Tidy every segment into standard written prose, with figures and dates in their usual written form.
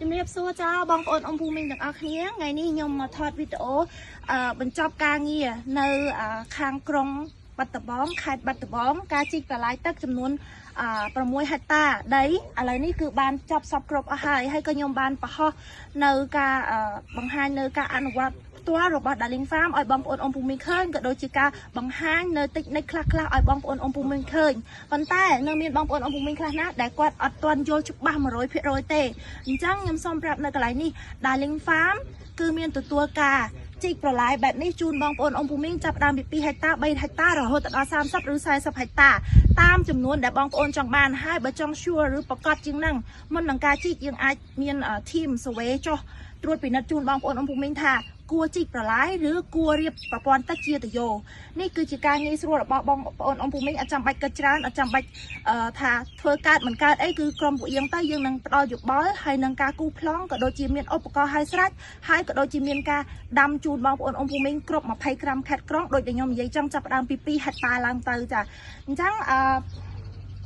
ជំរាបសួរចាបងប្អូនអ៊ំពូមីងទាំងអស់គ្នាថ្ងៃនេះខ្ញុំមកថតវីដេអូបញ្ចប់ការងារនៅខាងក្រុងបាត់ដំបងខេត្តបាត់ដំបងការជីកប្រឡាយទឹកចំនួន6ហិកតាដីឥឡូវនេះគឺបានចប់សពគ្រប់អស់ហើយហើយក៏ខ្ញុំបានបង្ហោះនៅការបង្ហាញនៅការអនុវត្តផ្ទាល់របស់ Darling Farm ឲ្យបងប្អូនអ៊ំពូមីងឃើញក៏ដូចជាការបង្ហាញនៅតិចនិចខ្លះៗឲ្យបងប្អូនអ៊ំពូមីងឃើញប៉ុន្តែនៅមានបងប្អូនអ៊ំពូមីងខ្លះណាដែលគាត់អត់ទាន់យល់ច្បាស់100%ទេអញ្ចឹងខ្ញុំសូមប្រាប់នៅកន្លែងនេះ Darling Farm គឺមានទទួលការជីកប្រឡាយបែបនេះជូនបងប្អូនអ៊ំពូមីងចាប់ផ្ដើមពី2ហិកតា3ហិកតារហូតដល់30ឬ40ហិកតាតាមចំនួនដែលបងប្អូនចង់បានហើយបើចង់ sure ឬប្រកាសជាងហ្នឹងមុននឹងការជីកយើងអាចមាន team survey ចុះត្រួតពិនិត្យជូនបងប្អូនអ៊ំពូមីងថាគួរជីកប្រឡាយឬគួររៀបប្រព័ន្ធទឹកជាតយោនេះគឺជាការងាយស្រួលរបស់បងប្អូនអ៊ំពូមីងអត់ចាំបាច់គិតច្រើនអត់ចាំបាច់ថាធ្វើកើតមិនកើតអីគឺក្រុមពួកយើងទៅយើងនឹងផ្ដល់យោបល់ហើយនឹងការគូប្លង់ក៏ដូចជាមានឧបករណ៍ឲ្យស្រេចហើយក៏ដូចជាមានការដាំជូនបងប្អូនអ៊ំពូមីងគ្រប់20ក្រាមខេតក្រុងដូចដែលខ្ញុំនិយាយចឹងចាប់ផ្ដើមពី2ហិកតាឡើងទៅចាអញ្ចឹង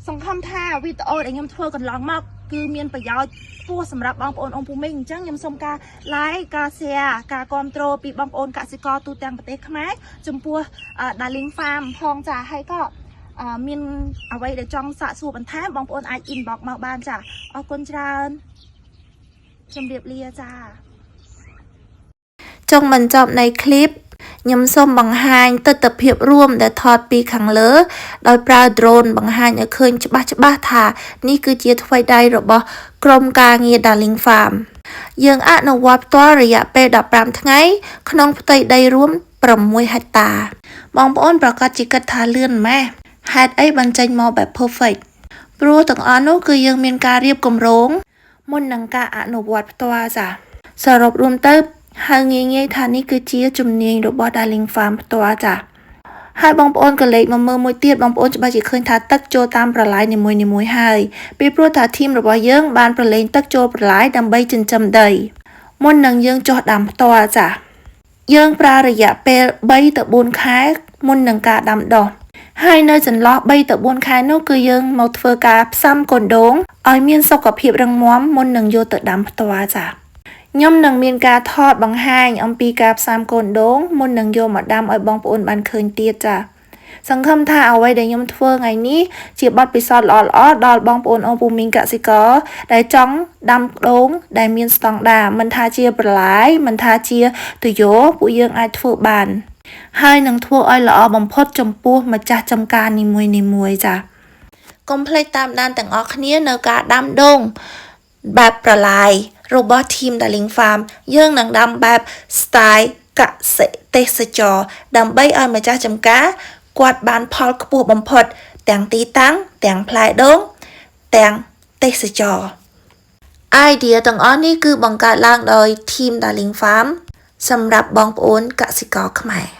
សង្ឃឹមថាវីដេអូដែលខ្ញុំធ្វើកន្លងមកគឺមានប្រយោជន៍ខ្ពស់សម្រាប់បងប្អូនអ៊ំពូមីងអញ្ចឹងខ្ញុំសូមការ like ការ share ការគ្រប់គ្រងពីបងប្អូនកសិករទូទាំងប្រទេសខ្មែរចំពោះ Darling Farm ផងចាហើយក៏មានអ្វីដែលចង់សាកសួរបន្ថែមបងប្អូនអាច inbox មកបានចាអរគុណច្រើនជម្រាបលាចា ចុងបញ្ចប់នៃឃ្លីបខ្ញុំសូមបង្ហាញទស្សនភាពរួមដែលថតពីខាងលើ ដោយប្រើ drone បង្ហាញឲ្យឃើញច្បាស់ច្បាស់ថានេះគឺជាថ្វីដៃរបស់ក្រុមការងារ Darling Farm យើងអនុវត្តផ្ទាល់រយៈពេល15ថ្ងៃ ក្នុងផ្ទៃដីរួម6ហិកតា បងប្អូនប្រកាសជាគិតថាលឿនម៉េះហេតុអីបានចេញមកបែប perfect ព្រោះទាំងអស់នោះគឺយើងមានការរៀបគម្រោងមុននឹងការអនុវត្តផ្ទាល់ចាសរុបរួមទៅហៅងាយៗថានេះគឺជាជំនាញរបស់ Darling Farm ផ្ទាល់ចាហើយបងប្អូនក៏លេខមកមើលមួយទៀតបងប្អូនច្បាស់ជាឃើញថាទឹកចូលតាមប្រឡាយនីមួយៗហើយពីព្រោះថា team របស់យើងបានប្រឡែងទឹកចូលប្រឡាយដើម្បីចិញ្ចឹមដីមុននឹងយើងចុះដាំផ្ទាល់ចាយើងប្រើរយៈពេល3ទៅ4ខែមុននឹងការដាំដុះហើយនៅចន្លោះ3ទៅ4ខែនោះគឺយើងមកធ្វើការផ្សំកូនដូងឲ្យមានសុខភាពរឹងមាំមុននឹងយកទៅដាំផ្ទាល់ចាខ្ញុំនឹងមានការថតបង្ហាញអំពីការផ្សំកូនដូងមុននឹងយកមកដាំឲ្យបងប្អូនបានឃើញទៀតចាសង្ឃឹមថាអ្វីដែលខ្ញុំធ្វើថ្ងៃនេះជាបទពិសោធន៍ល្អៗដល់បងប្អូនអ៊ំពូមីងកសិករដែលចង់ដាំដូងដែលមានស្តង់ដារមិនថាជាប្រឡាយមិនថាជាទុយោពួកយើងអាចធ្វើបាន ហើយនឹងធ្វើឲ្យល្អបំផុតចំពោះម្ចាស់ចំការនីមួយៗចា៎កុំភ្លេចតាមដានទាំងអស់គ្នានៅការដាំដូងបែបប្រឡាយរបស់ team Darling Farm យើងនឹងដាំបែប style កសិទេសចរដើម្បីឲ្យម្ចាស់ចំការគាត់បានផលខ្ពស់បំផុត ទាំងទីតាំងទាំងផ្លែដូងទាំងទេសចរ idea ទាំងអស់នេះគឺបង្កើតឡើងដោយ team Darling Farm សម្រាប់បងប្អូនកសិករខ្មែរ។